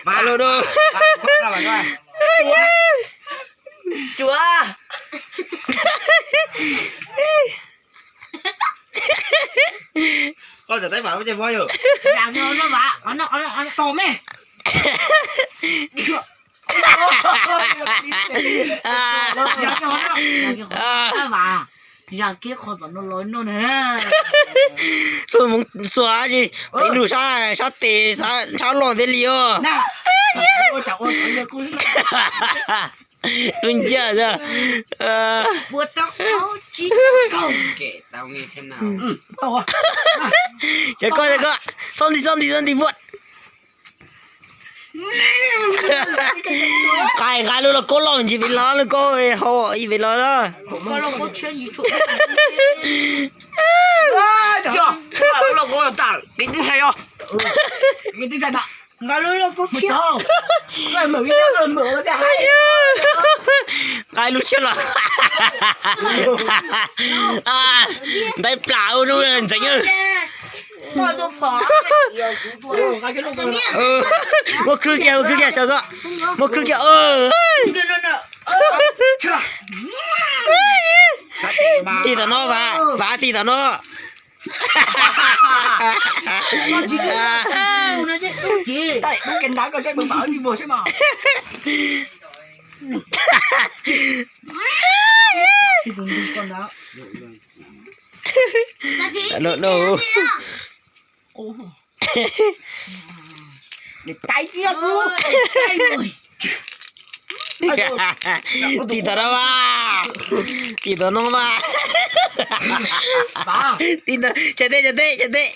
Alo đô. Chuav. Koj cov teeb meem ces phob yus. Tom me. Yog kiag qhov tom no los no na. Xua mus xua ces peb lug sab tes sab loj thiaj li os. Lub nciab. Ces koj, koj txhob nti, txhob nti, txhob nti vuag. Nqaij, nqaij lub lauj kaub loj ntsis vim los lub kaub hau ib vim los. Nqaij lub tshiab los. Ntaib plam ub ntxeev. Muab khwb kiag, muab khwb kiag sawv koj. Muab khwb kiag. Tig tom no Vam, Vam tig tom no. Tig tom no mas. Tig tom, tsam tej, tsam tej, tsam tej.